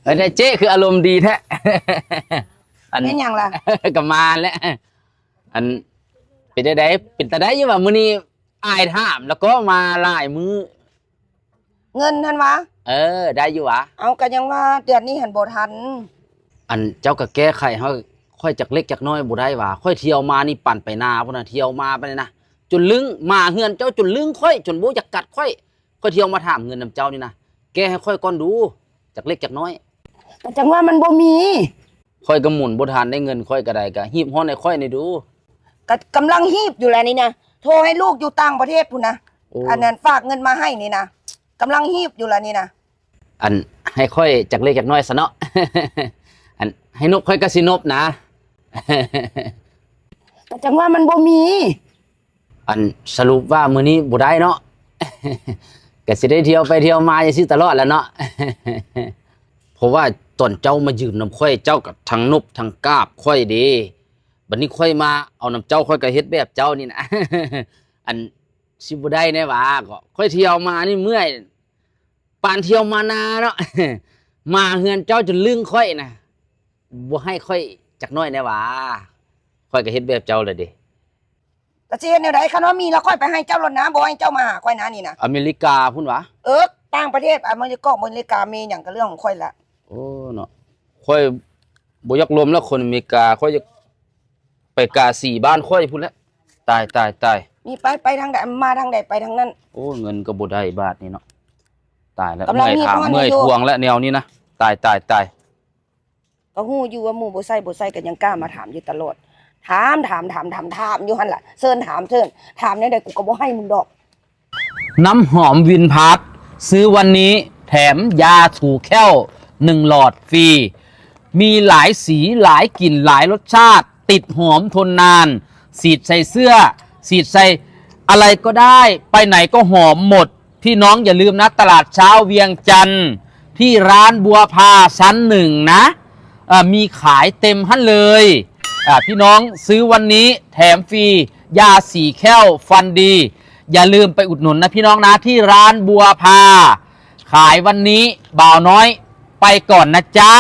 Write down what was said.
ເອີ ແທ້ເຈ້ ຄືອາລົມດີແທ້. ອັນ ເປັນຫຍັງລະ? ກໍມາແຫຼະ. ອັນ ເປັນຈັ່ງໃດ? ເປັນຕາໄດ້ຢູ່ຫວາ? ມື້ນີ້ອ້າຍຖາມແລ້ວກໍມາຫຼາຍມື້. ເງິນຫັ້ນຫວາ? ເອີ ໄດ້ຢູ່ຫວາ? ເອົາ ກໍຍັງວ່າເດືອນນີ້ຫັ້ນບໍ່ທັນ. ອັນ ເຈົ້າກໍແກ້ໄຂໃຫ້ຂ້ອຍຈັກເລັກຈັກນ້ອຍບໍ່ໄດ້ຫວາ? ຂ້ອຍທ່ຽວມານີ້ ປັ່ນໄປນາພຸ້ນນະ ທ່ຽວມາປານນີ້ນະ ຈົນລຶ້ງ. ໝາເຮືອນເຈົ້າຈົນລຶ້ງຂ້ອຍ ຈົນບໍ່ຢາກກັດຂ້ອຍ. ຂ້ອຍທ່ຽວມາຖາມເງິນນຳເຈົ້ານີ້ນະ ແກ້ໃຫ້ຂ້ອຍກ່ອນດູ ຈັກເລັກຈັກນ້ອຍ. ກໍຈັ່ງວ່າມັນບໍ່ມີ. ຂ້ອຍກໍໝູນບໍ່ທັນໄດ້ ເງິນຂ້ອຍກໍໄດ້ ກໍຮີບຮ້ອນໃຫ້ຂ້ອຍແດ່ດູ. ກໍກຳລັງຮີບຢູ່ແຫຼະນີ້ນະ ໂທໃຫ້ລູກຢູ່ຕ່າງປະເທດພຸ້ນນະ. ໂອ້ ອັນນັ້ນຝາກເງິນມາໃຫ້ນີ້ນະ ກຳລັງຮີບຢູ່ລະນີ້ນະ. ອັນ ໃຫ້ຂ້ອຍຈັກເລັກຈັກນ້ອຍຊະເນາະ. ອັນ ໃຫ້ນົບຂ້ອຍກໍຊິນົບນະ. ກໍຈັ່ງວ່າມັນບໍ່ມີ. ອັນ ສະຫຼຸບວ່າມື້ນີ້ບໍ່ໄດ້ເນາະ ກໍຊິໄດ້ທ່ຽວໄປທ່ຽວມາຈັ່ງຊີ້ຕະຫຼອດແຫຼະເນາະ. ເພາະວ່າຕອນເຈົ້າມາຢືມນຳຂ້ອຍ ເຈົ້າກໍທັງນົບທັງກາບຂ້ອຍເດ້. ບັດນີ້ຂ້ອຍມາເອົານຳເຈົ້າ ຂ້ອຍກໍເຮັດແບບເຈົ້ານີ້ນະ. ອັນ ຊິບໍ່ໄດ້ແນ່ຫວາ? ກໍຂ້ອຍທ່ຽວມານີ້ເມື່ອຍ ປານທ່ຽວມານາເນາະ. ໝາເຮືອນເຈົ້າຈົນລຶ້ງຂ້ອຍນະ ບໍ່ໃຫ້ຂ້ອຍຈັກໜ້ອຍແນ່ຫວາ? ຂ້ອຍກໍເຮັດແບບເຈົ້າລະເດ. ກໍຊິເຮັດແນວໃດ? ຄັນວ່າມີລະຂ້ອຍໄປໃຫ້ເຈົ້າໂລດນະ ບໍ່ໃຫ້ເຈົ້າມາຫາຂ້ອຍນະນີ້ນະ. ອາເມລິກາພຸ້ນຫວາ? ເອີ ຕ່າງປະເທດ ອາເມລິກາ ອາເມລິກາມີຫຍັງກໍເລື່ອງຂອງຂ້ອຍລະ. ໂອ້ເນາະ ຂ້ອຍບໍ່ຢາກລົມແລ້ວຄົນອາເມລິກາ ຂ້ອຍຢາກ ໄປກາສີບ້ານຂ້ອຍພຸ້ນແຫຼະ. ຕາຍ ຕາຍ ຕາຍ. ນີ້ໄປ ໄປທາງໃດ ມາທາງໃດໄປທາງນັ້ນ. ໂອ້ ເງິນກໍບໍ່ໄດ້ບາດນີ້ເນາະ. ຕາຍແລ້ວ ເມື່ອຍຖາມເມື່ອຍທວງແລ້ວແນວນີ້ນະ. ຕາຍ ຕາຍ ຕາຍ. ກໍຮູ້ຢູ່ວ່າໝູ່ບໍ່ໃຊ້ ບໍ່ໃຊ້ ກໍຍັງກ້າມາຖາມຢູ່ຕະຫຼອດ. ຖາມ ຖາມ ຖາມ ຖາມ ຖາມຢູ່ຫັ້ນລະ. ເຊີນຖາມ ເຊີນຖາມແນວໃດ ກູກໍບໍ່ໃຫ້ມຶງດອກ. ນ້ำหอมวินพาร์ท ซื้อวันนี้แถมยาถูแข้วหนึ่งหลอดฟรี มีหลายสีหลายกลิ่นหลายรสชาติ ติดหอมทนนาน ฉีดใส่เสื้อ ฉีดใส่อะไรก็ได้ ไปไหนก็หอมหมด พี่น้องอย่าลืมนะ ตลาดเช้าเวียงจันทน์ ที่ร้านบัวพาชั้นหนึ่งนะ เอ่อ มีขายเต็มหั้นเลย อ่า พี่น้องซื้อวันนี้แถมฟรี ยาสีแข้วฟันดี อย่าลืมไปอุดหนุนนะพี่น้องนะ ที่ร้านบัวพา ขายวันนี้ บ่าวน้อยไปก่อนนะจ๊ะ.